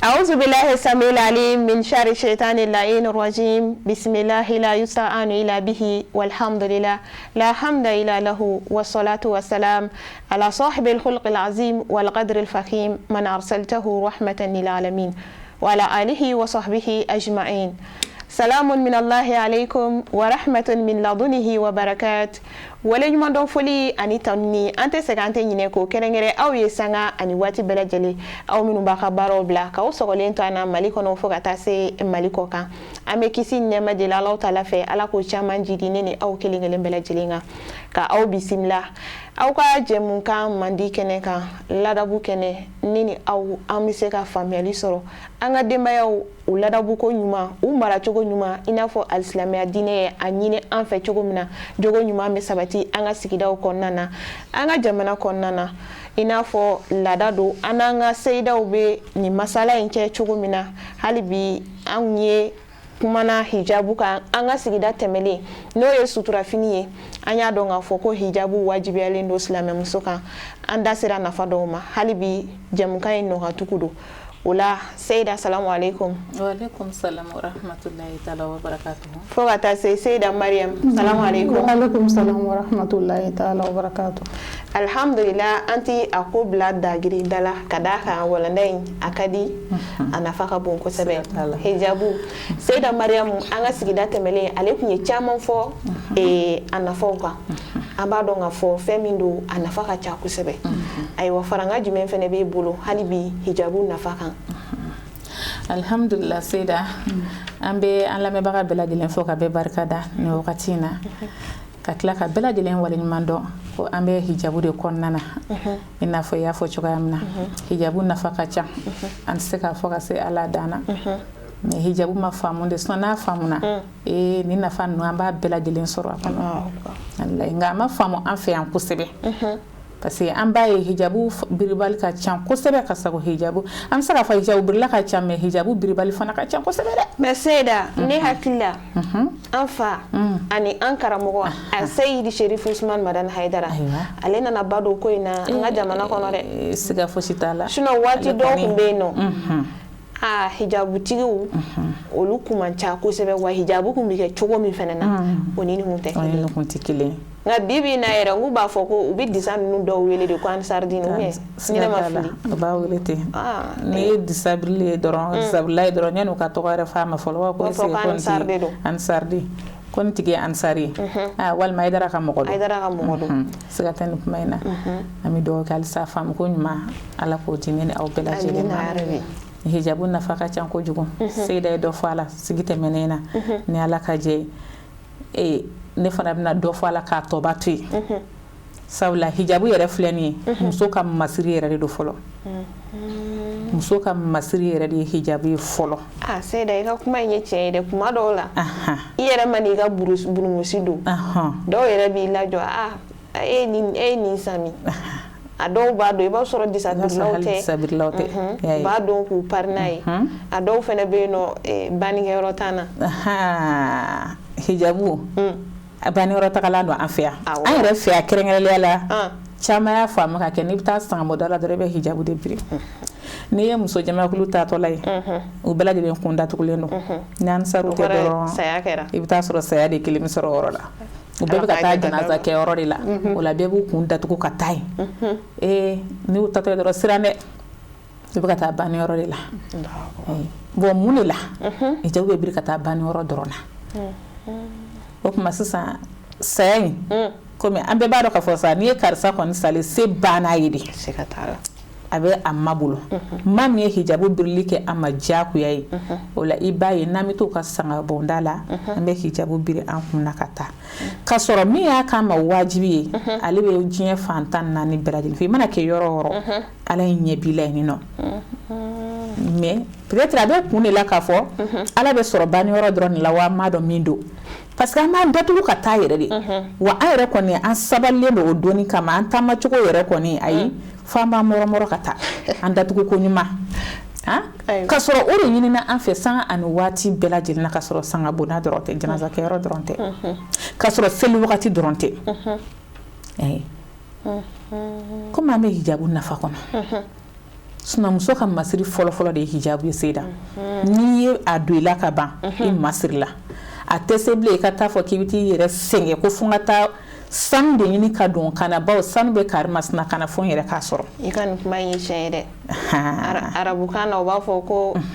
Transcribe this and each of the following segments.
أعوذ بالله السميع العليم من شر الشيطان اللعين الرجيم. بسم الله لا يستعان إلا به، والحمد لله لا حمد إلا له، والصلاة والسلام على صاحب الخلق العظيم والقدر الفخيم من أرسلته رحمة للعالمين، وعلى آله وصحبه أجمعين. سلام من الله عليكم ورحمة من لدنه وبركات. Waleɲumandɔn foli ani tanuni, an tɛ sɛgɛn, an tɛ ɲinɛ k'o kɛrɛnkɛrɛn aw ye sanga ani waati bɛɛ lajɛlen, aw minnu b'a ka baaraw bila k'aw sɔgɔlen to an na Mali kɔnɔ fo ka taa se Mali kɔ kan. An bɛ kisi ni nɛɛma deli Alahu taala fɛ, Ala k'o caman jidi ne ni aw kelen kelen bɛɛ lajɛlen kan. Ka aw bisimila aw ka jɛmukan mandi kɛnɛ kan, ladabu kɛnɛ. Ne ni aw, an bɛ se ka faamuyali sɔrɔ an ka denbayaw u ladabuko ɲuman, u maracogo ɲuman, i n'a fɔ alisilamɛya diinɛ ye a ɲini an fɛ cogo min na. Jogo ɲuman bɛ sabati an ka sigidaw kɔnɔna na, an ka jamana kɔnɔna na, i n'a fɔ laada don. An n'an ka seyidaw bɛ nin masala in kɛ cogo min na. Hali bi an ye kumana hijabu kan an ka sigida tɛmɛlen, n'o ye suturafini ye. An y'a dɔn k'a fɔ ko hijabu wajibiyalen don silamɛmuso kan. An da sera nafa dɔw ma. Hali bi jɛmukan in nɔgatugu don o la. Seyida, salamu aleykum. Waaleykum salam wa rahmatulahi taala wa barakatuhu. Fo ka taa se Seyida Mariam, salamu aleykum. Waaleykum salam wa rahmatulahi taala wa barakatuhu. Alhamdulillah, an ti a ko bila dagiri da la, ka d'a kan walanda in a ka di, a nafa ka bon kosɛbɛ, hijabu. Seyida Mariam, an ka sigida tɛmɛlen, ale tun ye caman fɔ a nafaw kan. An b'a dɔn k'a fɔ fɛn min don, a nafa ka ca kosɛbɛ. Ayiwa, faranga jumɛn fɛnɛ b'e bolo hali bi hijabu nafa kan? Alhamdulillah Seyida, an bɛ an lamɛnbaga bɛɛ lajɛlen fo ka bɛɛ barika da nin wagati in na, ka tila ka bɛɛ lajɛlen waleɲuman dɔn ko an bɛ hijabu de kɔnɔna na. I n'a fɔ i y'a fɔ cogoya min na, hijabu nafa ka ca, an tɛ se k'a fɔ ka se ala dan na, mais hijabu ma faamu de. Sinon n'a faamuna, ee, nin nafa ninnu, an b'a bɛɛ lajɛlen sɔrɔ a kɔnɔ. Walayi, nka a ma faamu an fɛ yan kosɛbɛ, parce que an b'a ye hijabu biribali ka ca kosɛbɛ ka sago hijabu. An bɛ se k'a fɔ hijabu birila ka ca, mais hijabu biribali fana ka ca kosɛbɛ dɛ. Mais Seyida, ne hakili la, an fa ani an karamɔgɔ a Seyidi Sherif Usman Madani Hayidara, ale nana ba don ko in na an ka jamana kɔnɔ dɛ. Siga fosi t'a la. Sinon waati dɔw tun bɛ yen nɔ, aa, hijabutigiw olu kun man ca kosɛbɛ. Wa hijabu kun bɛ kɛ cogo min fɛnɛ na, o ni nin kun tɛ O ni nin kun tɛ kelen. Nka bi bi in na yɛrɛ, n k'u b'a fɔ ko u bɛ disa ninnu dɔw wele de ko ansardine, ou bien ni ne ma fili? U b'a wele ten. N'i ye disabili ye dɔrɔn, disabila ye dɔrɔn, yan'u ka tɔgɔ yɛrɛ f'a ma fɔlɔ, u b'a fɔ ko est-ce que ko ansar de don. Ansardi, ko nin tigi ye ansari ye, aa, walima Hayidara ka mɔgɔ don. Hayidara ka mɔgɔ don. Siga tɛ nin kuma in na. An bɛ dugawu kɛ halisa, faamu ko ɲuman, Ala k'o di ne ni aw bɛɛ lajɛlen ma. Hijabu nafa ka ca kojugu. Seyida ye dɔ fɔ a la sigi tɛmɛnen na. Ni Ala ka jɛ ye, ne fana bɛna dɔ fɔ a la k'a tɔba to yen, sabula hijabu yɛrɛ filɛ nin ye, muso ka masiri yɛrɛ de don fɔlɔ. Muso ka masiri yɛrɛ de ye hijabu ye fɔlɔ. Ah Seyida, i ka kuma in ye tiɲɛ ye dɛ. Kuma dɔw la, i yɛrɛ ma n'i ka burumusi don, dɔw yɛrɛ b'i lajɔ: ah, e ye nin san min? A dɔw b'a dɔn, i b'a sɔrɔ disabirilaw tɛ. Disabirilaw tɛ. U b'a dɔn k'u pari n'a ye. A dɔw fana bɛ yen nɔ, bannikɛyɔrɔ t'an na. Hijabu a banniyɔrɔ tagalan don an fɛ yan, an yɛrɛ fɛ yan kɛrɛnkɛrɛnnenya la. Caman y'a faamu ka kɛ n'i bɛ taa sangabɔda la dɔrɔn, i bɛ hijabu de biri. N'i ye muso jamakulu taatɔla ye, u bɛɛ lajɛlen kun datugulen don. Ni ansaru tɛ dɔrɔn, i bɛ taa sɔrɔ saya de kelen bɛ sɔrɔ o yɔrɔ la. U bɛɛ bɛ ka taa janaza kɛyɔrɔ de la. O la, bɛɛ b'u kun datugu ka taa yen. Ee, n'u taatɔ ye dɔrɔn, siran dɛ, i bɛ ka taa banniyɔrɔ de la. Bon, mun de la hijabu bɛ biri ka taa banniyɔrɔ dɔrɔn na? O tuma sisan, saya in, komi an bɛɛ b'a dɔn k'a fɔ sa, n'i ye karisa kɔni salen, se banna ye de, a bɛ a ma bolo. Maa min ye hijabu birili kɛ a ma diyagoya ye, o la i b'a ye n'an bɛ t'o ka sangabonda la, an bɛ hijabu biri an kun na ka taa. Ka sɔrɔ min y'a k'a ma wajibi ye, ale bɛ diɲɛ fan 14 bɛɛ lajɛlen fɛ. I mana kɛ yɔrɔ o yɔrɔ, Ala ye ɲɛ b'i la yen nɔ. Mais peut-être a bɛ kun de la k'a fɔ Ala bɛ sɔrɔ banniyɔrɔ dɔrɔn de la wa, an m'a dɔn min don, parce que an b'an datugu ka taa yɛrɛ de. Wa an yɛrɛ kɔni, an sabalilen don o donni kama. An taamacogo yɛrɛ kɔni, ayi, f'an b'an mɔrɔmɔrɔ ka taa an datugu ko ɲuman, ka sɔrɔ o de ɲinina an fɛ sanga ani waati bɛɛ lajɛlen na. Ka sɔrɔ sanga bonda dɔrɔn tɛ, janazakɛyɔrɔ dɔrɔn tɛ, ka sɔrɔ seli wagati dɔrɔn tɛ. Komi an bɛ hijabu nafa kɔnɔ. Sinon muso ka masiri fɔlɔfɔlɔ de ye hijabu ye. Seyida, n'i ye a don i la ka ban, i masiri la, a tɛ se bilen i ka taa fɔ k'i bɛ t'i yɛrɛ sɛgɛn ko fo n ka taa sanu de ɲini ka don ka na, bawo sanu bɛ kari masina ka na fo n yɛrɛ k'a sɔrɔ. I ka nin kuma in ye tiɲɛ ye dɛ. Arabukan na, u b'a fɔ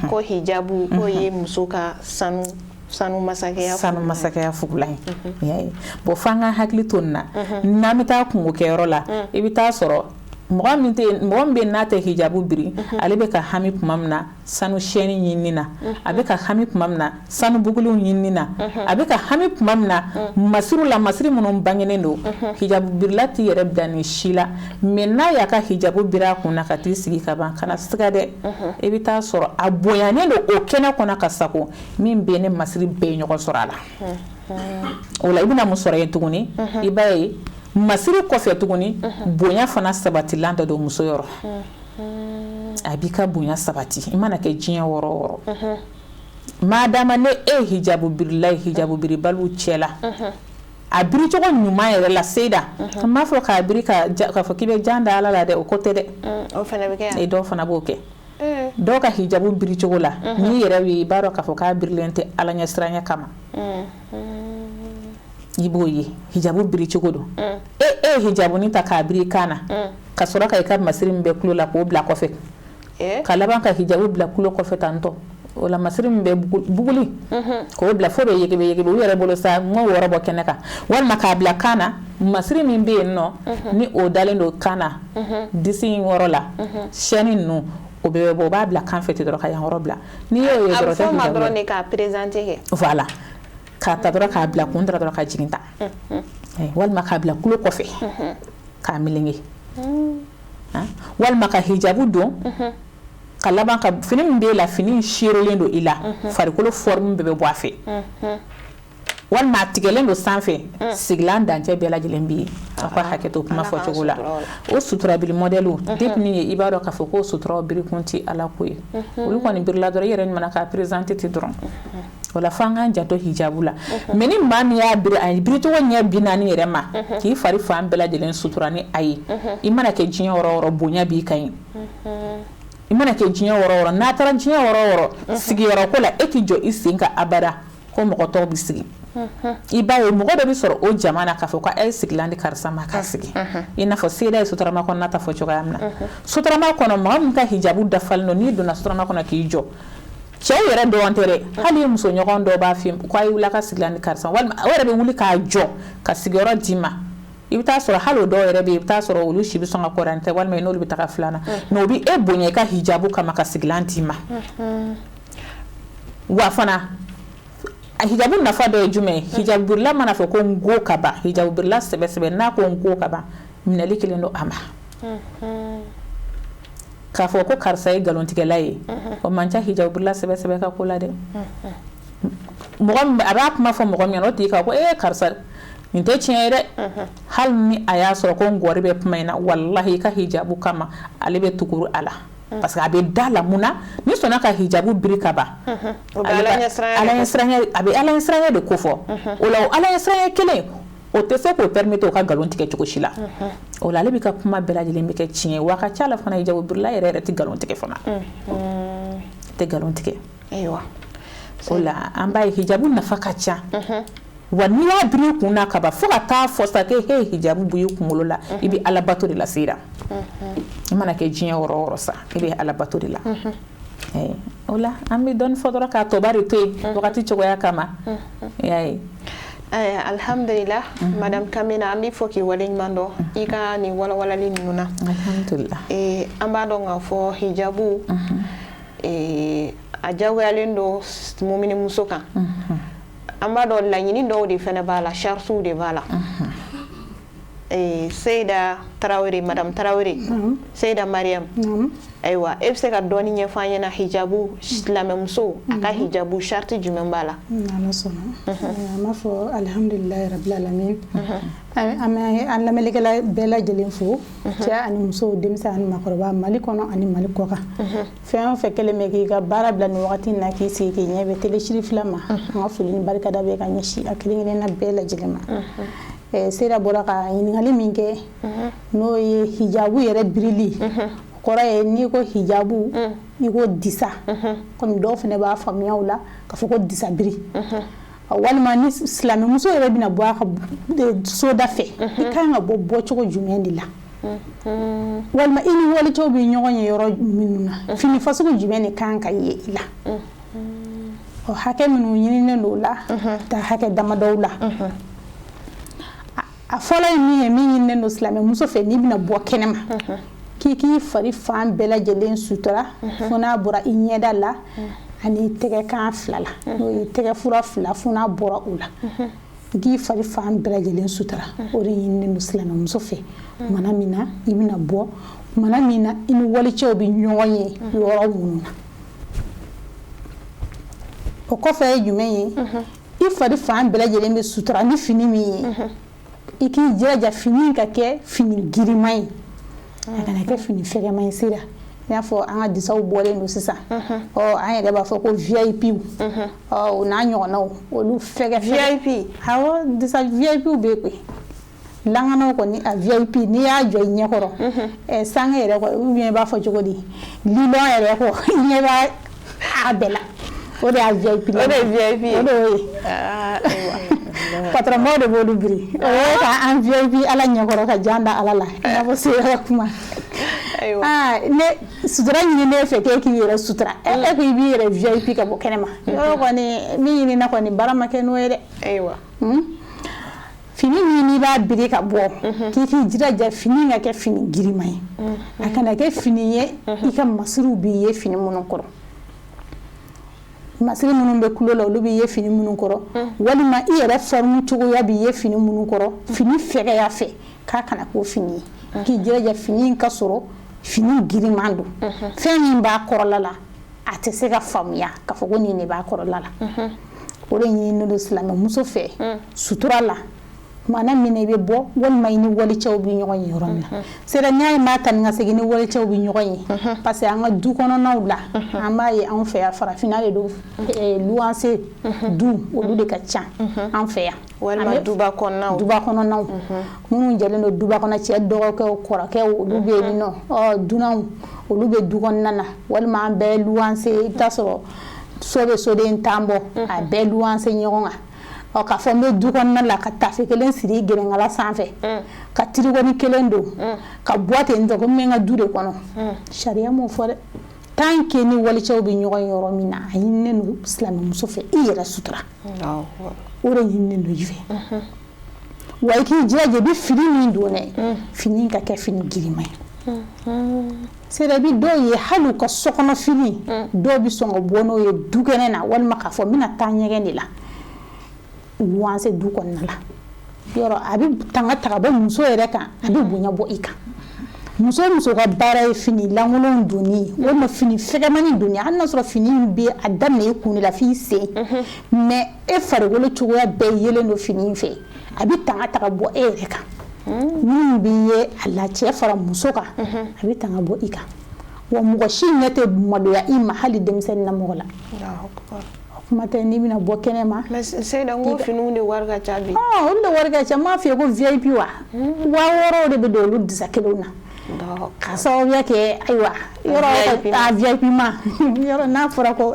ko hijabu k'o ye muso ka sanu masakɛya. Sanu masakɛya fugulan ye. I y'a ye? Bon, f'an ka hakili to nin na. N'an bɛ taa kungo kɛyɔrɔ la, i bɛ taa sɔrɔ mɔgɔ min tɛ, mɔgɔ min bɛ n'a tɛ hijabu biri, ale bɛ ka hami tuma min na sanu siyɛnni ɲinini na, a bɛ ka hami tuma min na sanu buguliw ɲinini na, a bɛ ka hami tuma min na masiriw la, masiri minnu bangenen don, hijabu birila t'i yɛrɛ bila nin si la. Mais n'a y'a ka hijabu biri a kun na ka t'i sigi ka ban, kana siga dɛ, i bɛ taa sɔrɔ a bonyanen don o kɛnɛ kɔnɔ ka sago min bɛ ne masiri bɛɛ ye ɲɔgɔn sɔrɔ a la. O la, i bɛna mun sɔrɔ yen tuguni? I b'a ye, masiri kɔfɛ tuguni, bonya fana sabatilan dɔ don muso yɔrɔ. A b'i ka bonya sabati. I mana kɛ diɲɛ yɔrɔ o yɔrɔ, madama ne e ye hijabu birila ye, hijabu biribaliw cɛ la, a biricogo ɲuman yɛrɛ la, Seyida, n b'a fɔ k'a biri k'a fɔ k'i bɛ jan da Ala la dɛ, o ko tɛ dɛ. O fana bɛ kɛ yan. E, dɔw fana b'o kɛ. Dɔw ka hijabu biricogo la, n'i yɛrɛ ye, i b'a dɔn k'a fɔ k'a birilen tɛ Ala ɲɛsiranɲɛ kama. I b'o ye, hijabu biricogo don. E ye hijabunin ta k'a biri i kan na, ka sɔrɔ ka i ka masiri min bɛ tulo la k'o bila kɔfɛ, ka laban ka hijabu bila tulo kɔfɛ tantɔ. O la, masiri min bɛ buguli k'o bila fo bɛ yegebe yegebe u yɛrɛ bolo sa, n k'o wɔrɔ bɔ kɛnɛ kan, walima k'a bila kan na, masiri min bɛ yen nɔ ni o dalen don kan na, disi in yɔrɔ la, chaîne ninnu, o bɛɛ bɛ bɔ, o b'a bila kan fɛ ten dɔrɔn ka yan yɔrɔ bila. N'i y'o ye A dɔrɔn, bɛ fɔ o ma tɛ hijabu dɔrɔn ye. de k'a présenter kɛ. Voilà, k'a ta dɔrɔn k'a bila kun dara dɔrɔn ka jigin tan, walima k'a bila tulo kɔfɛ k'a melenge, walima ka hijabu don ka laban ka fini min b'e la, fini in serelen don i la, farikolo forme bɛɛ bɛ bɔ a fɛ, walima a tigɛlen don sanfɛ, sigilan dancɛ bɛɛ lajɛlen bɛ yen. A ka hakɛ to kuma Ala k'an fɔcogo la. sutura o la. O suturabili modèle, depuis nin ye, i b'a dɔn k'a fɔ k'o suturaw birikun tɛ Ala ko ye. Olu kɔni birila dɔrɔn, i yɛrɛ ɲuman k'a présenter ten dɔrɔn. O la, f'an k'an janto hijabu la. Mais ni maa min y'a biri a biricogo ɲɛ 40 yɛrɛ ma, k'i fari fan bɛɛ lajɛlen sutura ni a ye, i mana kɛ diɲɛ yɔrɔ o yɔrɔ, bonya b'i kan yen. I mana kɛ diɲɛ yɔrɔ o yɔrɔ, n'a taara diɲɛ yɔrɔ o yɔrɔ, sigiyɔrɔ ko la, e t'i jɔ i sen kan abada ko mɔgɔ tɔw bɛ sigi. I b'a ye, mɔgɔ dɔ bɛ sɔrɔ o jama na k'a fɔ ko a ye sigilan di karisa ma k'a sigi. I n'a fɔ Seyida ye sotarama kɔnɔna ta fɔ cogoya min na, sotarama kɔnɔ, mɔgɔ min ka hijabu dafalen don, n'i donna sotarama kɔnɔ k'i jɔ, cɛw yɛrɛ dɔrɔn tɛ dɛ, hali muso ɲɔgɔn dɔw b'a f'i ye ko a ye wuli a ka sigilan di karisa, walima o yɛrɛ bɛ wuli k'a jɔ ka sigiyɔrɔ d'i ma. I bɛ taa sɔrɔ hali o dɔw yɛrɛ bɛ yen, i bɛ taa sɔrɔ olu si bɛ sɔn ka kɔrɔ tɛ, walima n'olu bɛ taga filanan mais o bɛ e bonya i ka hijabu kama ka sigilan d'i ma. Wa fana, a hijabu nafa dɔ ye jumɛn ye? Hijabu birila mana fɔ ko n ko ka ban, hijabu birila sɛbɛ sɛbɛ, n'a ko n ko ka ban, minɛli kelen don a ma. K'a fɔ ko karisa ye nkalontigɛla ye, o man ca hijabu birila sɛbɛ sɛbɛ ka ko la dɛ. Mɔgɔ min a b'a kuma fɔ mɔgɔ min ɲɛna, o tigi ka ko ee, karisa, nin tɛ tiɲɛ ye dɛ. Hali ni a y'a sɔrɔ ko n gɔri bɛ kuma in na, walahi, i ka hijabu kama, ale bɛ tuguru a la, parce que a bɛ da la. Mun na? Ni sɔnna ka hijabu biri ka ban, O bɛ Ala ɲɛsiranya Ala ɲɛsiranya, a bɛ Ala ɲɛsiranya de ko fɔ. O la, o Ala ɲɛsiranya kelen o tɛ se k'o permettre o ka nkalon tigɛ cogo si la. O la, ale bɛ ka kuma bɛɛ lajɛlen bɛ kɛ tiɲɛ ye. Wa a ka ca la fana, hijabu birila yɛrɛ yɛrɛ tɛ nkalon tigɛ fana, tɛ nkalon tigɛ. O la, an b'a ye, hijabu nafa ka ca. Wa n'i y'a biri i kun na ka ban, fo ka taa fɔ sa k'e ye hijabu bɔ i kunkolo la, i bɛ Ala bato de la. Seyida, i mana kɛ diɲɛ yɔrɔ o yɔrɔ sa, i bɛ Ala bato de la. O la, an bɛ dɔɔni fɔ dɔrɔn k'a tɔba de to yen wagati cogoya kama, i y'a ye. Alhamdulillah, madame Kamina, an b'i fɔ k'i waleɲuman dɔn i ka nin walawalali ninnu na. Alhamdulillah. An b'a dɔn k'a fɔ hijabu, a diyagoyalen don mumini muso kan. An b'a dɔn laɲini dɔw de fana b'a la, saritiw de b'a la. Seyida Tarawele, madame Tarawele, Seyida Mariam, ayiwa, e bɛ se ka dɔɔni ɲɛfɔ an ɲɛna hijabu, silamɛmuso a ka hijabu, sariti jumɛn b'a la? N'Ala sɔnna, an b'a fɔ alihamudulilayi rabil alamin. An bɛ an lamɛnnikɛla bɛɛ lajɛlen fo, cɛ ani muso, denmisɛn ani maakɔrɔba, Mali kɔnɔ ani Mali kɔkan. Fɛn o fɛn kɛlen bɛ k'i ka baara bila nin wagati in na, k'i sigi k'i ɲɛ bɛ télé Sirifila ma, an ka foli ni barikada bɛ ka ɲɛsin a kelen kelenna bɛɛ lajɛlen ma. Seyida bɔra ka ɲininkali min kɛ, n'o ye hijabu yɛrɛ birili. Kɔrɔ ye n'i ko hijabu, i ko disa, komi dɔw fana b'a faamuya o la k'a fɔ ko disabiri. Walima ni silamɛmuso yɛrɛ bɛna bɔ a ka soda fɛ, i kan ka bɔ bɔcogo jumɛn de la? Walima i ni walicɛw bɛ ɲɔgɔn ye yɔrɔ minnu na, fini fasugu jumɛn de kan ka ye i la? Ɔ, hakɛ minnu ɲininen don o la, taa hakɛ damadɔw la. A fɔlɔ ye min ye, min ɲininen don silamɛmuso fɛ, n'i bɛna bɔ kɛnɛma, k'i k'i fari fan bɛɛ lajɛlen sutura, fo n'a bɔra i ɲɛda la ani tɛgɛ kan fila la, n'o ye tɛgɛ fura fila, fo n'a bɔra o la, i k'i fari fan bɛɛ lajɛlen sutura. O de ɲininen don silamɛmuso fɛ kumana min na i bɛna bɔ, kumana min na i ni walicɛw bɛ ɲɔgɔn ye yɔrɔ minnu na. O kɔfɛ ye jumɛn ye? I fari fan bɛɛ lajɛlen bɛ sutura ni fini min ye, i k'i jilaja fini ka kɛ fini girinman ye, a kana kɛ fini fɛgɛman ye. Sira i n'a fɔ an ka disaw bɔlen don sisan, ɔ, an yɛrɛ b'a fɔ ko VIP, ɔ, o n'a ɲɔgɔnnaw, olu fɛgɛ. VIP? Awɔ, disa VIP bɛ yen koyi. Langanaw kɔni, a VIP, n'i y'a jɔ i ɲɛkɔrɔ, ɛ, sange yɛrɛ kɔ, ou bien i b'a fɔ cogo di, lilɔn yɛrɛ kɔ, i ɲɛ b'a a bɛɛ la. O de y'a VIP. O de ye VIP ye. O de y'o ye. Patronbaw de b'olu biri. O ye ka an VIP Ala ɲɛkɔrɔ, ka jan da Ala la, i n'a fɔ seyɔrɔ kuma. Aa, ne sutura ɲini ne fɛ k'e k'i yɛrɛ sutura, e ko i b'i yɛrɛ VIP ka bɔ kɛnɛma. Yɔrɔ kɔni min ɲinina kɔni, baara ma kɛ n'o ye dɛ. Fini min n'i b'a biri ka bɔ, k'i k'i jilaja fini ka kɛ fini girinman ye, a kana kɛ fini ye i ka masiriw b'i ye fini minnu kɔrɔ, masiri minnu bɛ kulo la, olu b'i ye fini minnu kɔrɔ, walima i yɛrɛ forme cogoya b'i ye fini minnu kɔrɔ, fini fɛgɛya fɛ, k'a kana k'o fini ye. K'i jilaja fini in ka sɔrɔ fini girinman don, fɛn min b'a kɔrɔla la, a tɛ se ka faamuya k'a fɔ ko nin de b'a kɔrɔla la. O de ɲininen don silamɛmuso fɛ sutura la, kumana min na i bɛ bɔ, walima i ni walicɛw bɛ ɲɔgɔn ye yɔrɔ min na. C'est n'i y'a ye maa ta ni ka segin ni walicɛw bɛ ɲɔgɔn ye, parce que an ka du kɔnɔnaw la, an b'a ye anw fɛ yan, farafinna de don, luwanse du, olu de ka ca an fɛ yan. Walima duba kɔnɔnaw. Duba kɔnɔnaw minnu jɛlen don duba kɔnɔ, cɛ dɔgɔkɛw, kɔrɔkɛw, olu bɛ yen nɔ, ɔ, dunanw, olu bɛ du kɔnɔna na, walima an bɛɛ luwanse, i bɛ taa sɔrɔ so bɛ soden 10 bɔ, a bɛɛ luwanse ɲɔgɔn kan. Ɔ, k'a fɔ n bɛ du kɔnɔna la, ka tafe kelen siri i gɛrɛnkala sanfɛ, ka tirikɔni kelen don, ka bɔ ten tɔ ko n bɛ n ka du de kɔnɔ, sariya m'o fɔ dɛ. Tant que ni walicɛw bɛ ɲɔgɔn yɔrɔ min na, a ɲininen don silamɛmuso fɛ i yɛrɛ sutura. O de ɲininen don i fɛ. Wa i k'i jilaja, i bɛ fini min don dɛ, fini ka kɛ fini girinman ye. C'est i bɛ dɔw ye, hali u ka sokɔnɔ fini, dɔw bɛ sɔn ka bɔ n'o ye dukɛnɛ na, walima k'a fɔ n bɛna taa ɲɛgɛn de la, luwanse du kɔnɔna la. Yɔrɔ a bɛ tanga ta ka bɔ muso yɛrɛ kan, a bɛ bonya bɔ i kan. Muso muso ka baara ye fini lankolon donni walima fini fɛgɛmani donni, hali n'a sɔrɔ fini in bɛ a daminɛ i kun de la f'i sen, mais e farikolo cogoya bɛɛ yelen don fini in fɛ, a bɛ tanga ta ka bɔ e yɛrɛ kan. Minnu b'i ye a la, cɛ fara muso kan, a bɛ tanga bɔ i kan. Wa mɔgɔ si ɲɛ tɛ maloya i ma, hali denmisɛnnin na mɔgɔ la, kuma tɛ n'i bɛna bɔ kɛnɛ ma. Mais Seyida, n ko finiw de wari ka ca bi. Olu de wari ka ca. N m'a f'i ye ko VIP wa? 6000 de bɛ don olu disa kelenw na. Ka sababuya kɛ, ayiwa, yɔrɔ a VIP ma, yɔrɔ n'a fɔra ko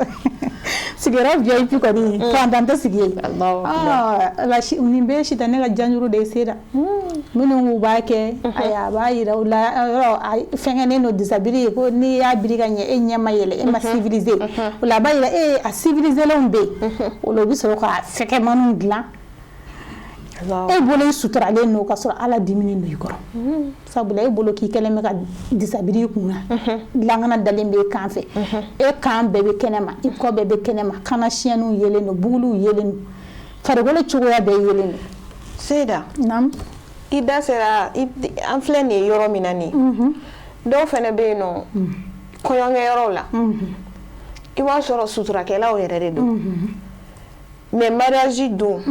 sigiyɔrɔ VIP kɔni, fantan tɛ sigi yen. Nin bɛɛ si tɛ ne ka janjuru de ye. Seyida, minnu b'a kɛ, ayiwa, a b'a yira u la, yɔrɔ fɛnkɛnen don disabiri ye, ko n'i y'a biri ka ɲɛ, e ɲɛ ma yɛlɛ, e ma civilisé. O la a b'a yira e a civilisélenw bɛ yen, o la u bɛ sɔrɔ ka fɛgɛmaniw dilan. E bolo i suturalen don, ka sɔrɔ Ala diminen don i kɔrɔ, sabula e bolo k'i kɛlen bɛ ka disabiri i kun na, lankana dalen bɛ e kan fɛ, e kan bɛɛ bɛ kɛnɛ ma, i kɔ bɛɛ bɛ kɛnɛ ma, kana siyɛnniw yelen don, buguliw yelen don, farikolo cogoya bɛɛ yelen don. Seyida. Naamu. I da sera, an filɛ nin ye yɔrɔ min na nin, dɔw fana bɛ yen nɔ, kɔɲɔkɛyɔrɔw la, i b'a sɔrɔ suturakɛlaw yɛrɛ de don, mais mariage don,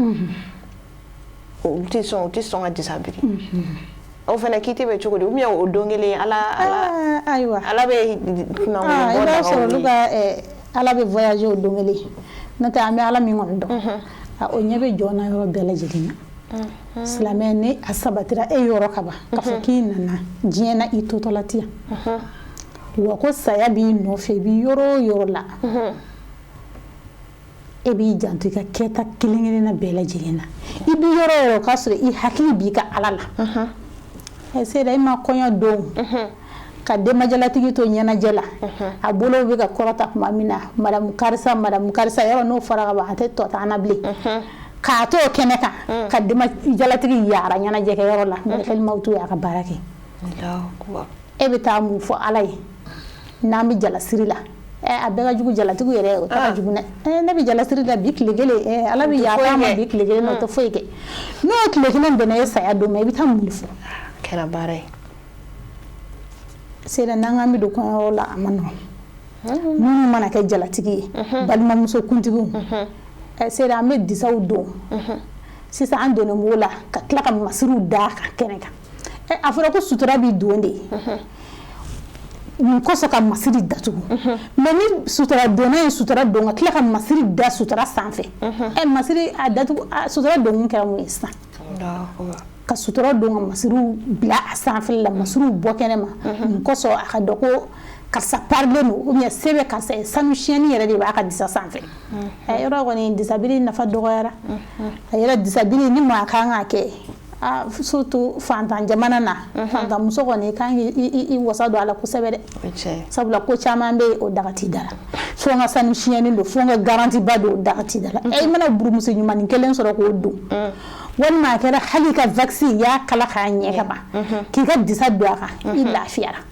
olu tɛ sɔn, u tɛ sɔn ka disa biri. O fana kiti bɛ cogo di? Ou bien o don kelen, Ala Ala Ayiwa. Ala bɛ kunnagolen bɔ. I b'a sɔrɔ olu ka Ala bɛ voyager o don kelen. N'o tɛ, an bɛ Ala min kɔni dɔn, o ɲɛ bɛ jɔn na yɔrɔ bɛɛ lajɛlen na. Silamɛ, ni a sabatira e yɔrɔ ka ban k'a fɔ k'i nana diɲɛ na, i totɔla ti yan. Wa ko saya b'i nɔfɛ, i bɛ yɔrɔ o yɔrɔ la, e b'i janto i ka kɛta kelen kelenna bɛɛ lajɛlen na. I bɛ yɔrɔ o yɔrɔ, k'a sɔrɔ i hakili b'i ka Ala la. Seyida, i ma kɔɲɔ don ka denbajalatigi to ɲɛnajɛ la, a bolo bɛ ka kɔrɔta tuma min na, "Madamu karisa, madamu karisa", yɔrɔ n'o fɔra ka ban, a tɛ tɔ t'an na bilen. K'a to o kɛnɛ kan, ka denbajalatigi yaara ɲɛnajɛkɛyɔrɔ la, mɛlɛkɛli mawutu y'a ka baara kɛ. E bɛ taa mun fɔ Ala ye n'an bɛ jalasiri la? A bɛɛ ka jugu, jalatigiw yɛrɛ, o ta ka jugu dɛ. Ne bɛ jalasiri la bi tile kelen, Ala bɛ yafa ma bi tile kelen, o tɛ foyi kɛ. N'o tile kelen bɛnna e saya don ma, i bɛ taa mun de fɔ? Kɛra baara ye. Seyida, n'an k'an bɛ don kɔɲɔyɔrɔ la, a ma nɔgɔn. Minnu mana kɛ jalatigi ye, balimamuso kuntigiw, Seyida, an bɛ disaw don sisan, an donnen b'o la ka tila ka masiriw d'a kan kɛnɛ kan. A fɔra ko sutura b'i don de mun kosɔn ka masiri datugu? Mais ni sutura donna ye, sutura don ka tila ka masiri da sutura sanfɛ, masiri a datugu, sutura don kɛra mun ye sisan? Ka sutura don ka masiriw bila a sanfɛ la, masiriw bɔ kɛnɛ ma mun kosɔn? A ka dɔn ko karisa parilen don, ou bien se bɛ karisa ye, sanu siyɛnni yɛrɛ de b'a ka disa sanfɛ. Yɔrɔ kɔni, disabiri nafa dɔgɔyara a yɛrɛ. Disabiri ni maa kan k'a kɛ, surtout fantan jamana na, fantan muso kɔni kan k'i wasa don a la kosɛbɛ dɛ, sabula ko caman bɛ yen, o daga t'i da la. Fo n ka sanu siyɛnni don, fo n ka garantie ba don, o daga t'i da la. I mana burumuso ɲumanin kelen sɔrɔ k'o don, walima a kɛra hali i ka waxi, i y'a kala k'a ɲɛ ka ban, k'i ka disa don a kan, i lafiyara.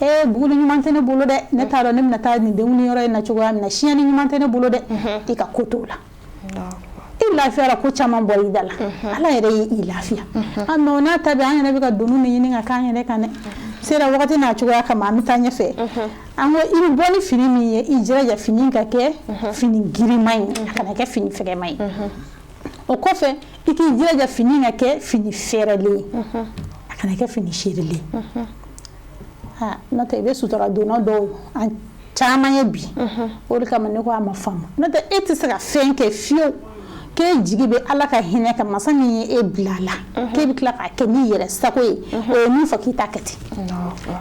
Ee, buguli ɲuman tɛ ne bolo dɛ, ne t'a dɔn ne bɛna taa nin denkundi yɔrɔ in na cogoya min na, siyɛnni ɲuman tɛ ne bolo dɛ, i ka ko t'o la, i lafiyara. Ko caman bɔra i da la, Ala yɛrɛ y'i lafiya. Mais o n'a ta bɛɛ, an yɛrɛ bɛ ka doniw de ɲini ka k'an yɛrɛ kan dɛ. Sera wagati n'a cogoya kama, an bɛ taa ɲɛfɛ. An ko i bɛ bɔ ni fini min ye, i jilaja fini ka kɛ fini girinman ye, a kana kɛ fini fɛgɛman ye. O kɔfɛ, i k'i jilaja fini ka kɛ fini fɛrɛlen ye, a kana kɛ fini seerilen ye. N'o tɛ, i bɛ sutura donna dɔw an caman ye bi, o de kama ne ko a ma faamu. N'o tɛ, e tɛ se ka fɛn kɛ fiyewu k'e jigi bɛ Ala ka hinɛ kan, masa min ye e bila a la, k'e bɛ tila k'a kɛ n'i yɛrɛ sago ye. O ye min fɔ k'i t'a kɛ ten,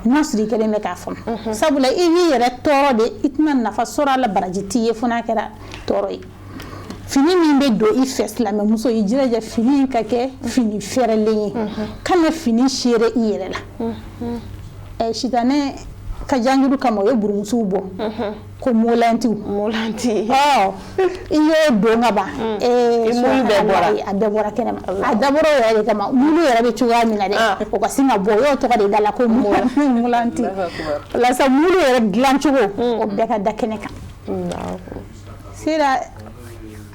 n'a sɔrɔ i kɛlen bɛ k'a faamu, sabula i b'i yɛrɛ tɔɔrɔ de, i tɛna nafa sɔrɔ a la, baraji t'i ye fo n'a kɛra tɔɔrɔ ye. Fini min bɛ don i fɛ, silamɛmuso, i jilaja fini in ka kɛ fini fɛrɛlen ye, kana fini seere i yɛrɛ la. Sitanɛ ka janjuru kama, o ye burumusiw bɔ ko molantiw. Molanti. I y'o don ka ban, mulu bɛɛ bɔra. A bɛɛ bɔra kɛnɛma. A dabɔra o yɛrɛ de kama, mulu yɛrɛ bɛ cogoya min na dɛ, o ka sin ka bɔ, o y'o tɔgɔ de da la ko molanti. O la sa, mulu yɛrɛ dilancogo, o bɛɛ ka da kɛnɛ kan. Sera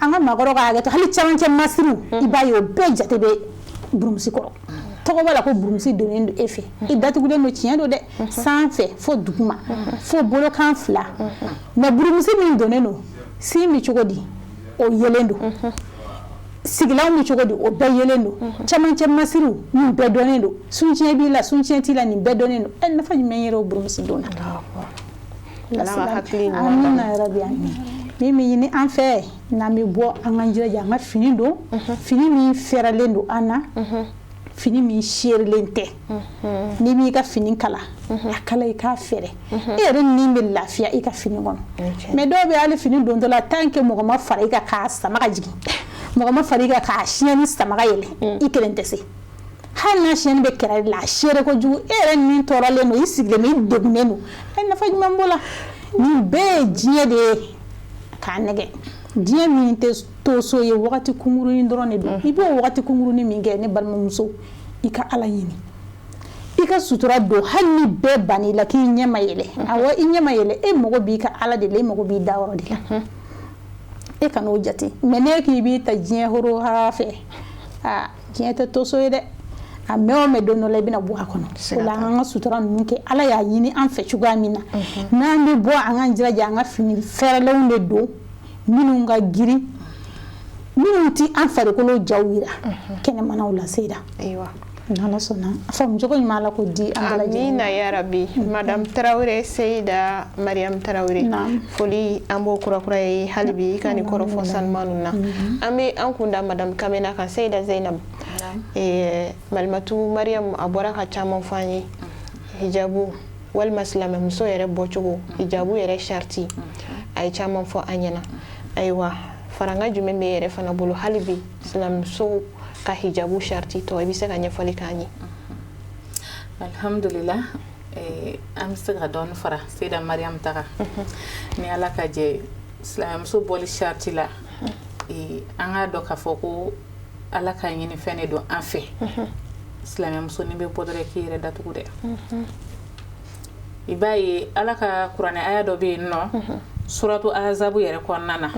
an ka maakɔrɔw ka hakɛ to, hali camancɛ masiriw, i b'a ye o bɛɛ jate bɛ burumusi kɔrɔ. Tɔgɔ b'a la ko burumusi donnen don e fɛ, i datugulen don, tiɲɛ don dɛ, sanfɛ fo duguma fo bolokan fila. Mais burumusi min donnen don, sin bɛ cogo di, o yelen don, sigilanw bɛ cogo di, o bɛɛ yelen don, camancɛ masiriw, nin bɛɛ dɔnnen don, suncɛn b'i la, suncɛn t'i la, nin bɛɛ dɔnnen don. Ɛ, nafa jumɛn yɛrɛ o burumusi donna? Amina yarabi, amin. Min bɛ ɲini an fɛ, n'an bɛ bɔ, an k'an jilaja an ka fini don, fini min fɛrɛlen don an na, fini min seerilen tɛ. N'i b'i ka fini kala, a kala i k'a fɛrɛ, e yɛrɛ ni bɛ lafiya i ka fini kɔnɔ. Mais dɔw bɛ hali fini dontɔ la, tant que mɔgɔ ma fara i kan k'a sama ka jigin, mɔgɔ ma fara i kan k'a siyɛnni sama ka yɛlɛ, i kelen tɛ se. Hali n'a siyɛnni bɛ kɛrɛ de la, a seere kojugu, e yɛrɛ ni tɔɔrɔlen don, i sigilen bɛ, i degunnen don. Ɛ, nafa jumɛn b'o la? Nin bɛɛ ye diɲɛ de ye k'a nɛgɛ. Diɲɛ min tɛ to so ye, wagati kunkurunin dɔrɔn de don. I b'o wagati kunkurunin min kɛ, ne balimamuso, i ka Ala ɲini, i ka sutura don. Hali ni bɛɛ bann'i la k'i ɲɛ ma yɛlɛ, awɔ, i ɲɛ ma yɛlɛ, e mago b'i ka Ala de la, e mago b'i dayɔrɔ de la, e kan'o jate. Mais n'e k'i b'i ta diɲɛ horo hara fɛ, aa, diɲɛ tɛ to so ye dɛ. A mɛn o mɛn, don dɔ la i bɛna bɔ a kɔnɔ. O la, an ka sutura ninnu kɛ Ala y'a ɲini an fɛ cogoya min na. N'an bɛ bɔ, an k'an jilaja an ka fini fɛrɛlenw de don, minnu ka girin, minnu ti an farikolo jaw yira kɛnɛmanaw la. Seyida, n'Ala sɔnna, a faamu cogo ɲuman, Ala k'o di an bɛɛ lajɛlen ma. Amina yarabi. Madame Tarawele, Seyida Mariam Tarawele, foli an b'o kurakura ye hali bi i ka nin kɔrɔfɔ sanuman ninnu na. An bɛ an kun da Madame Kamena kan. Seyida Zainab, Malimatu Mariam a bɔra ka caman fɔ an ye hijabu. Walima silamɛmuso yɛrɛ bɔcogo, hijabu yɛrɛ sariti, a ye caman fɔ an ɲɛna. Ayiwa, faranga jumɛn bɛ yɛrɛ fana bolo hali bi silamɛmuso ka hijabu sariti tɔ, i bɛ se ka ɲɛfɔli k'an ye? Alhamdulillah, an bɛ se ka dɔɔni fara Seyida Mariam ta kan ni Ala ka jɛ. Silamɛmuso bɔli sariti la, an k'a dɔn k'a fɔ ko Ala ka ɲini fɛn de don an fɛ. Silamɛmuso, n'i bɛ bɔ dɔrɔn, k'i yɛrɛ datugu dɛ. I b'a ye, Ala ka kuranɛ aya dɔ bɛ yen nɔ, suratu Azabu yɛrɛ kɔnɔna na,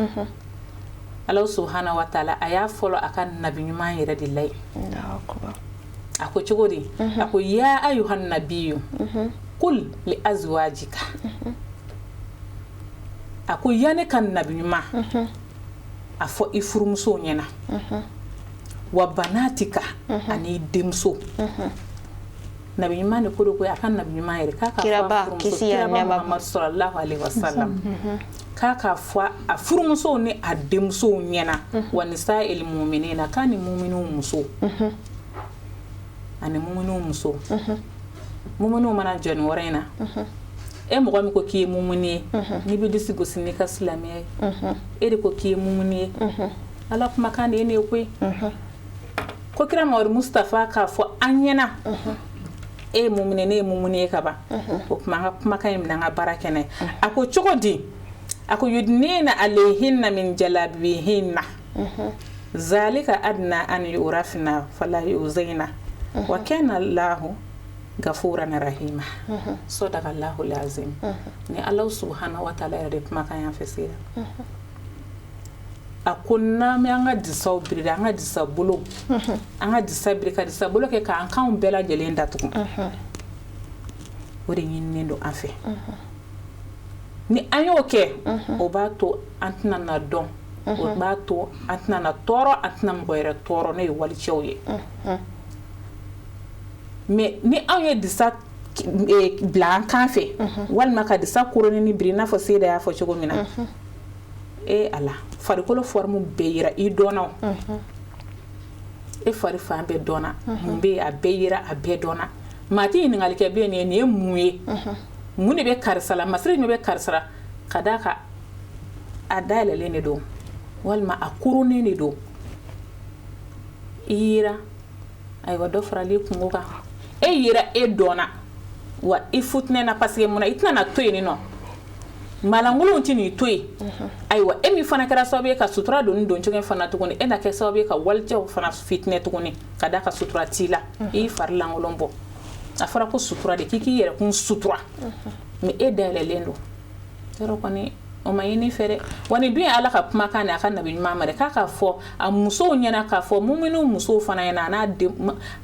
Ala subhana wa taala a y'a fɔlɔ a ka nabi ɲuman yɛrɛ de la ye. A ko cogo di? A ko: ya ayuha nabiyu kul li azwajika. A ko: ya ne ka nabi ɲuman, a fɔ i furumusow ɲɛna, wa banatika, ani denmuso. Nabi ɲuman de ko do ko a ka nabi ɲuman yɛrɛ k'a ka Kiraba, kisi ya kiraba nɛɛma. Muhammad sallallahu alaihi wasallam, k'a k'a fɔ a furumusow ni a denmusow ɲɛna, wa nisa'il mu'minina, k'a ni mu'miniw musow, ani mu'miniw musow. Mu'miniw mana jɔ nin yɔrɔ in na, e mɔgɔ min ko k'i ye mumuni ye, n'i bɛ disi gosi n'i ka silamɛya ye, e de ko k'i ye mumuni ye. Ala kumakan de ye nin ye koyi, ko kira Mamadu Mustafa k'a fɔ an ɲɛna, e ye mumuni, ne ye mumuni ye ka ban. O tuma, an ka kumakan in minɛ, an ka baara kɛ n'a ye. A ko cogo di? A ko: yudnina alayhinna min jalabibihinna zalika adna an yurafna fala yuzaina wa kana Allahu gafuran rahima. Sadaqa Allahu lazim. Ni Ala subhanahu wa ta'ala yɛrɛ de kumakan y'an fɛ sera. A ko n'an bɛ an ka disaw biri, an ka disa bolo, an ka disa biri, ka disa bolo kɛ k'an kanw bɛɛ lajɛlen datugu, o de ɲininen don an fɛ. Ni an y'o kɛ, o b'a to an tɛna na dɔn, o b'a to an tɛna na tɔɔrɔ, an tɛna mɔgɔ yɛrɛ tɔɔrɔ, n'o ye walicɛw ye. Mais ni anw ye disa bila an kan fɛ, walima ka disa koronini biri, i n'a fɔ Seyida y'a fɔ cogo min na, e Ala, farikolo forme bɛɛ yira, i dɔnna o, e fari fan bɛɛ dɔnna, mun bɛ yen, a bɛɛ yira, a bɛɛ dɔnna. Maa tɛ ɲininkali kɛ bilen, nin ye mun ye, mun de bɛ karisa la, masiri jumɛn bɛ karisa la, ka d'a kan a dayɛlɛlen de don walima a koronnen de don. I yira, ayiwa, dɔ farali kungo kan, e yira, e dɔnna wa, i futinɛna, parce que munna i tɛna na to yen nɔ, maalankolonw tɛ n'i to yen. Ayiwa, e min fana kɛra sababu ye ka sutura donni don cogo in fana tuguni, e na kɛ sababu ye ka walicɛw fana fitinɛ tuguni, ka d'a ka sutura t'i la, i y'i fari lankolon bɔ. A fɔra ko sutura de, k'i k'i yɛrɛ kun sutura, mais e dayɛlɛlen don yɔrɔ kɔni, o ma ɲini fɛ dɛ. Wa nin dun ye Ala ka kumakan de, a ka nabi ɲuman ma dɛ, k'a k'a fɔ a musow ɲɛna, k'a fɔ muminiw musow fana ɲɛna, a n'a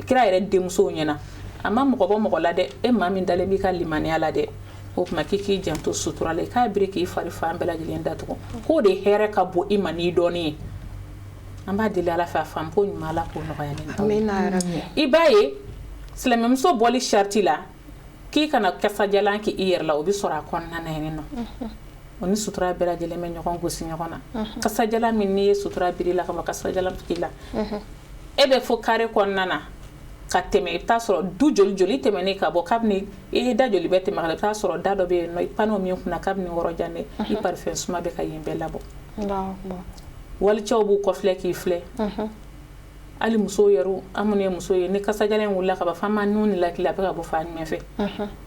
kira yɛrɛ denmusow ɲɛna. A ma mɔgɔ bɔ mɔgɔ la dɛ, e maa min dalen b'i ka limaniya la dɛ, o tuma k'i k'i janto sutura la, i k'a biri k'i fari fan bɛɛ lajɛlen datugu, k'o de hɛrɛ ka bon i ma n'i dɔɔnin ye. An b'a deli Ala fɛ, a faamu ko ɲuman, Ala k'o nɔgɔya ne ni aw ye. Amina yarabi. I b'a ye, silamɛmuso bɔli sariti la, k'i kana kasajalan k'i yɛrɛ la, o bɛ sɔrɔ a kɔnɔna na yen nɔ. O ni sutura bɛɛ lajɛlen bɛ ɲɔgɔn gosi ɲɔgɔn na. Kasajalan min, n'i ye sutura biri la ka ban, kasajalan k'i la, e bɛ fɔ kare kɔnɔna na ka tɛmɛ, i bɛ taa sɔrɔ du joli joli tɛmɛnen ka bɔ, kabini i ye da joli bɛɛ tɛmɛ ka i bɛ taa sɔrɔ da dɔ bɛ yen nɔ, i panneau min kunna, kabini yɔrɔ jan dɛ, i parfum suma bɛ ka yen bɛɛ labɔ. Allahu akbar. Walicɛw b'u kɔfilɛ k'i filɛ. Hali musow yɛrɛ, an minnu ye muso ye, ni kasajalan in wulila ka ban, f'an ma nun ni lakili, a bɛ ka bɔ fan jumɛn fɛ,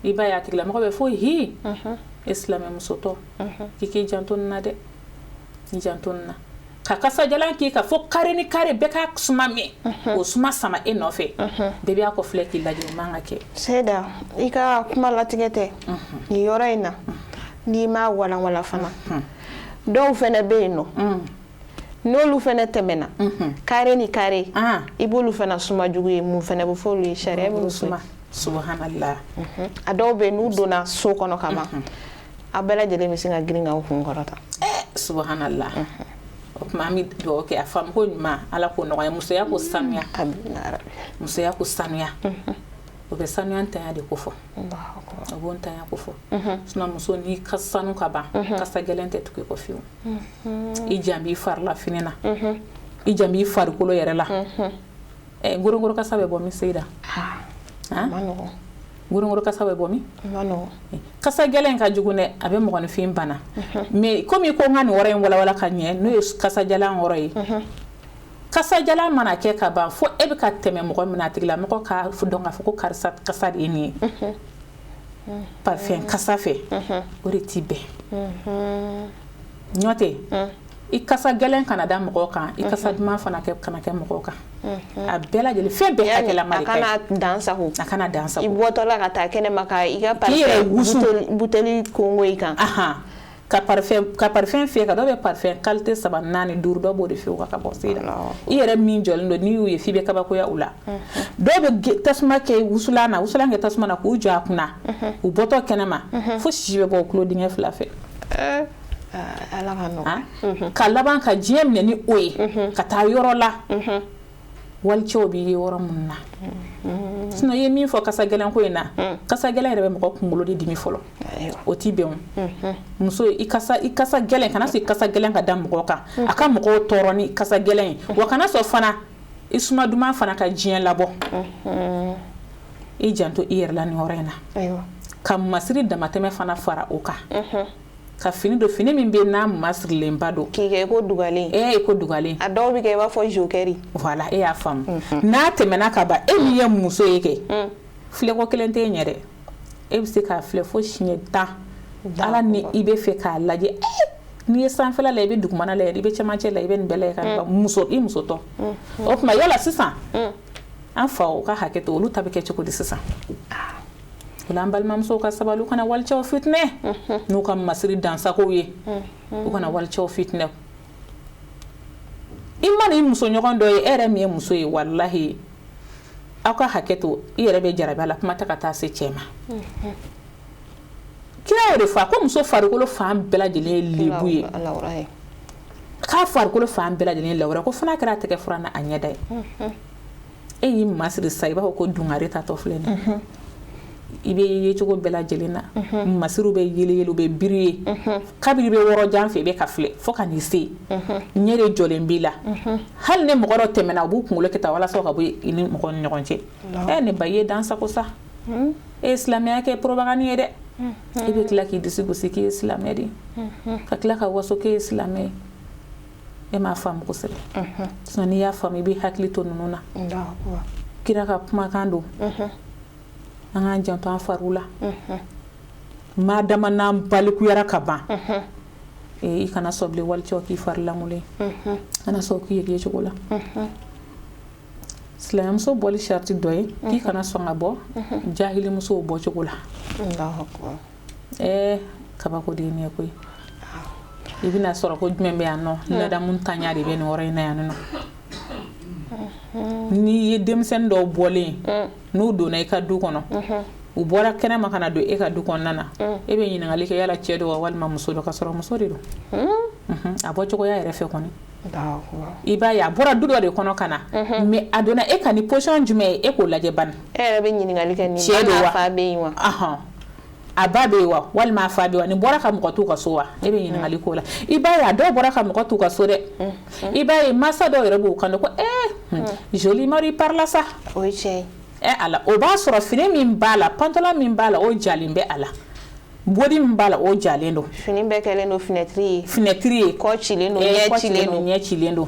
i b'a ye a tigilamɔgɔ bɛ fɔ hi, e silamɛmusotɔ, k'i k'i janto nin na dɛ, i janto nin na, ka kasajalan k'i ka fo kare ni kare bɛɛ ka suma min, o suma sama e nɔfɛ, bɛɛ b'a kɔfilɛ k'i lajɛ. O man ka kɛ. Seyida, i ka kuma latigɛ tɛ nin yɔrɔ in na, n'i m'a walanwala fana, dɔw fɛnɛ bɛ yen nɔ, n'olu fɛnɛ tɛmɛna kare ni kare, i b'olu fana suma jugu ye. Mun fɛnɛ bɛ fɔ olu ye? Sariya bɛ muso ye. Suma, subhanallah. A dɔw bɛ yen, n'u donna so kɔnɔ ka ban, a bɛɛ lajɛlen bɛ sin ka girin k'aw kun kɔrɔta. Subhanallah. O tuma, an bɛ dugawu kɛ, a faamu ko ɲuman, Ala k'o nɔgɔya. Musoya ko sanuya. Amina yarabi. Musoya ko sanuya, o bɛ sanuya ntanya de ko fɔ. Allahu akbar. O b'o ntanya ko fɔ. Sinon muso, n'i ka sanu ka ban, kasa gɛlɛn tɛ tugu i kɔ fiyewu. I jan b'i fari la fini na, i jan b'i farikolo yɛrɛ la. Ɛ, ngorongoro kasa bɛ bɔ min, Seyida? A ma nɔgɔn. Gorongoro kasa bɛ bɔ min? Kasa gɛlɛn ka jugu dɛ, a bɛ mɔgɔninfin bana. Mais komi i ko n ka nin yɔrɔ in walawala ka ɲɛ, n'o ye kasajalan yɔrɔ ye. Kasajalan mana kɛ ka ban, fo e bɛ ka tɛmɛ mɔgɔ min na, a tigilamɔgɔ ka dɔn k'a fɔ ko karisa kasa de ye nin ye. Parfum kasa fɛ, o de ti bɛn. Ɲɔ tɛ i kasa gɛlɛn kana da mɔgɔw kan, i kasa duman fana kana kɛ mɔgɔw kan. A bɛɛ lajɛlen, fɛn bɛɛ hakɛlama de ka ɲi. A kana dan sago. A kana dan sago. I bɔtɔla ka taa kɛnɛma ka i ka parfum buteli kongo i kan. Ka parfum fiyɛ ka dɔw bɛ parfum qualité 3, 4, 5, dɔw b'o de fiyɛ u ka bɔ se la. I yɛrɛ min jɔlen don, n'i y'u ye f'i bɛ kabakoya u la. Dɔw bɛ tasuma kɛ wusulan na, wusulan kɛ tasuma na k'u jɔ a kunna, u bɔtɔ kɛnɛma fo sisi bɛ bɔ u tulo dingɛ 2 fɛ. Ala ka nɔgɔya. Ka laban ka diɲɛ minɛ ni o ye, ka taa yɔrɔ la walicɛw b'i ye yɔrɔ mun na. Sinon i ye min fɔ kasa gɛlɛn ko in na, kasa gɛlɛn yɛrɛ bɛ mɔgɔ kunkolo de dimi fɔlɔ, o t'i bɛn. Muso, i kasa gɛlɛn, kana sɔn i kasa gɛlɛn ka da mɔgɔ kan, a ka mɔgɔw tɔɔrɔ ni kasa gɛlɛn ye. Wa kana sɔn fana i suma duman fana ka diɲɛ labɔ. I janto i yɛrɛ la nin yɔrɔ in na. Ka masiri damatɛmɛ fana fara o kan. Ka fini don, fini min bɛ n'a masirilenba don. K'i kɛ i ko dugalen. I ko dugalen. A dɔw bɛ kɛ i b'a fɔ jokɛri. Voilà, e y'a faamu. N'a tɛmɛna ka ban, e min ye muso ye kɛ, filɛko kelen tɛ e ɲɛ dɛ. E bɛ se k'a filɛ fo siɲɛ 10. Ala ni i bɛ fɛ k'a lajɛ. N'i ye sanfɛla lajɛ, i bɛ dugumana lajɛ, i bɛ cɛmancɛ lajɛ, i bɛ nin bɛɛ lajɛ ka ban. Muso, i musotɔ. O tuma yala sisan, an faw ka hakɛ to, olu ta bɛ kɛ cogo di sisan? O la an balimamusow ka sabali, u kana walicɛw fitinɛ n'u ka masiri dansagow ye. U kana walicɛw fitinɛ. I mana i muso ɲɔgɔn dɔ ye, e yɛrɛ min ye muso ye, walahi aw ka hakɛ to, i yɛrɛ bɛ jarabi a la, kuma tɛ ka taa se cɛ ma. Kira y'o de fɔ, a ko muso farikolo fan bɛɛ lajɛlen ye lebu ye. K'a farikolo fan bɛɛ lajɛlen ye lawura, ko fo n'a kɛra a tɛgɛ fura n'a ɲɛda ye. E y'i masiri sa, i b'a fɔ ko dungare tatɔ filɛ nin ye. I bɛ ye cogo bɛɛ lajɛlen na, masiriw bɛ yele yele, u bɛ biri ye. Kabiri bɛ wɔrɔ jan fɛ, i bɛ ka filɛ fo ka n'i se, ɲɛ de jɔlen b'i la. Hali ni mɔgɔ dɔ tɛmɛna, u b'u kunkolo kɛ tan walasa ka bɔ i ni mɔgɔ ni ɲɔgɔn cɛ. Ne ba, i ye dan sago sa. E ye silamɛya kɛ propagande ye dɛ. E bɛ tila k'i disi gosi k'i ye silamɛ de ye, ka tila ka waso k'e ye silamɛ ye. E m'a faamu kosɛbɛ. Sinon n'i y'a faamu, i b'i hakili to ninnu na. Kira ka kumakan don. An k'an janto an fariw la. Maa dama n'an balikuyara ka ban, i kana sɔn bilen walicɛw k'i fari lankolon ye. Kana sɔn k'i ye cogo la. Silamɛmuso bɔli sariti dɔ ye k'i kana sɔn ka bɔ jahilimusow bɔcogo la. Kabako de ye nin ye koyi. I bɛna sɔrɔ ko jumɛn bɛ yan nɔ? Ladamu tanya de bɛ nin yɔrɔ in na yan nɔ. N'i ye denmisɛnnin dɔw bɔlen, n'u donna i ka du kɔnɔ, u bɔra kɛnɛma ka na don e ka du kɔnɔna na, e bɛ ɲininkali kɛ yala cɛ don wa walima muso don, ka sɔrɔ muso de don. A bɔcogoya yɛrɛ fɛ kɔni. I b'a ye a bɔra du dɔ de kɔnɔ ka na, mais a donna e ka ni position jumɛn ye, e k'o lajɛ bani. E yɛrɛ bɛ ɲininkali kɛ nin cɛ don wa, fa bɛ yen wa? A ba bɛ yen wa walima a fa bɛ yen wa? Nin bɔra ka mɔgɔ t'u ka so wa? E bɛ ɲininkali k'o la. I b'a ye a dɔw bɔra ka mɔgɔ t'u ka so dɛ. I b'a ye mansa dɔw yɛrɛ b'u kan ko joli mari par la sa. O ye tiɲɛ ye. Ala, o b'a sɔrɔ fini min b'a la, pantalon min b'a la, o jalen bɛ a la. Body min b'a la, o jalen don. Fini bɛɛ kɛlen don fenêtre ye. Fenêtre ye. Kɔ cilen don, ɲɛ cilen don. Ɲɛ cilen don.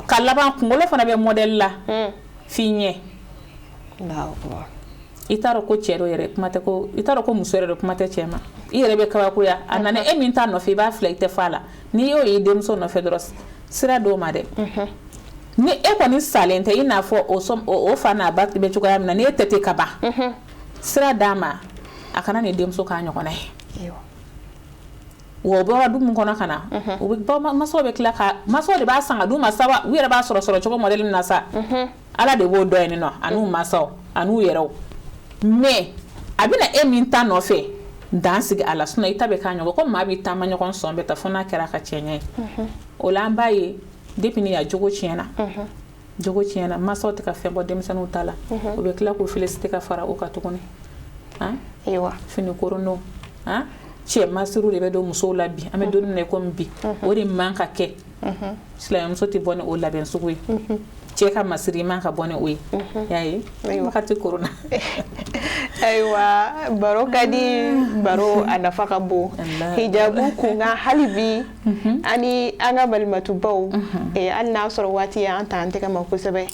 Ka laban kunkolo fana bɛ modèle la. F'i ɲɛ. I t'a dɔn ko cɛ dɔ yɛrɛ kuma tɛ ko, i t'a dɔn ko muso yɛrɛ dɔ kuma tɛ cɛ ma. I yɛrɛ bɛ kabakoya. A nana e min t'a nɔfɛ, i b'a filɛ, i tɛ fa la. N'i y'o ye denmuso nɔfɛ dɔrɔn, sira d'o ma dɛ. Ni e kɔni salen tɛ, i n'a fɔ o fa n'a ba bɛ cogoya min na, n'e tɛ ten ka ban, sira d'a ma, a kana nin denmuso k'a ɲɔgɔnna ye. Wa o bɔra du min kɔnɔ ka na, u bɛ masaw bɛ tila ka masaw de b'a san ka d'u ma sa, u yɛrɛ b'a sɔrɔ cogo modèle min na sa, Ala de b'o dɔn yen nɔ, an'u masaw an'u yɛrɛw. Mais a bɛna e min ta nɔfɛ, dan sigi a la, sinon i ta bɛ k'a ɲɔgɔn ko maa b'i taama ɲɔgɔn sɔn bɛ ta fo n'a kɛra ka cɛɲɛ ye. O la an b'a ye depuis ni ya jogo tiɲɛna. Jogo tiɲɛna, masaw tɛ ka fɛn bɔ denmisɛnninw ta la. U bɛ tila k'u féliciter ka fara o kan tuguni. Ayiwa, fini koronɔ, cɛ masiriw de bɛ don musow la bi, an bɛ don min na i komi bi, o de man ka kɛ. Silamɛmuso tɛ bɔ ni o labɛn sugu ye. Cɛ ka masiri, i man ka bɔ ni o ye. Y'a ye, wagati koronna. Ayiwa, baro ka di, baro a nafa ka bon. Hijabu kunkan hali bi, ani an ka balimatubaw, hali n'a sɔrɔ waati y'an ta an tɛgɛ ma kosɛbɛ,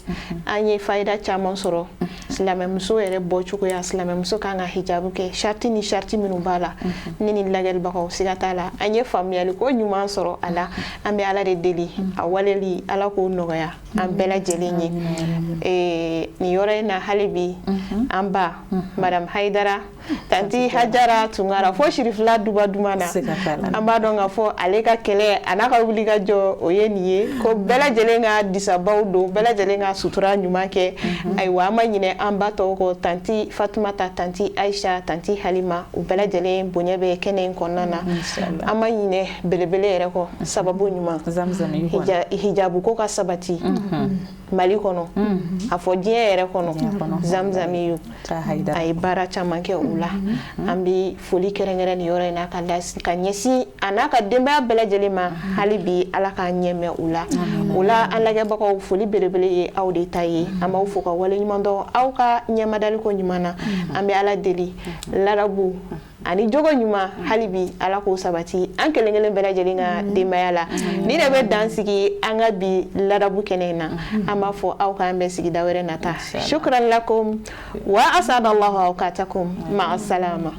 an ye fayida caman sɔrɔ. Silamɛmuso yɛrɛ bɔcogoya, silamɛmuso kan ka hijabu kɛ, sariti ni sariti minnu b'a la, ni lajɛlibagaw, siga t'a la, an ye faamuyali ko ɲuman sɔrɔ a la. An bɛ Ala de deli, a waleli, Ala k'o nɔgɔya an bɛɛ lajɛlen ye. Nin yɔrɔ in na, hali bi, an ba Madame Hayidara, Tanti Hajara Tunkara, fo Sirifila duba duman na, an b'a dɔn k'a fɔ ale ka kɛlɛ a n'a ka wuli ka jɔ, o ye nin ye ko bɛɛ lajɛlen ka disabaw don, bɛɛ lajɛlen ka sutura ɲuman kɛ. Ayiwa, an ma ɲinɛ an ba tɔw kɔ, Tanti Fatumata, Tanti Ayisa, Tanti Halima, u bɛɛ lajɛlen bonya bɛ kɛnɛ in kɔnɔna na. An ma ɲinɛ belebele yɛrɛ kɔ, sababu ɲuman hijabu ko ka sabati Mali kɔnɔ, a fɔ diɲɛ yɛrɛ kɔnɔ, Zamzamiyu, a ye baara caman kɛ o la. An bɛ foli kɛrɛnkɛrɛn nin yɔrɔ in na ka ɲɛsin a n'a ka denbaya bɛɛ lajɛlen ma. Hali bi, Ala k'a ɲɛmɛ u la. O la, an lajɛbagaw, foli belebele ye aw de ta ye. An b'aw fo ka waleɲuman dɔn aw ka ɲɛmadali ko ɲuman na. An bɛ Ala deli, ladabu ani jogo ɲuman, hali bi, Ala k'o sabati an kelen kelen bɛɛ lajɛlen ka denbaya la. Ni de bɛ dan sigi an ka bi ladabu kɛnɛ in na. An b'a fɔ aw k'an bɛn sigida wɛrɛ nata. Shukran lakum wa asada Allahu awqatakum. Ma'a salama.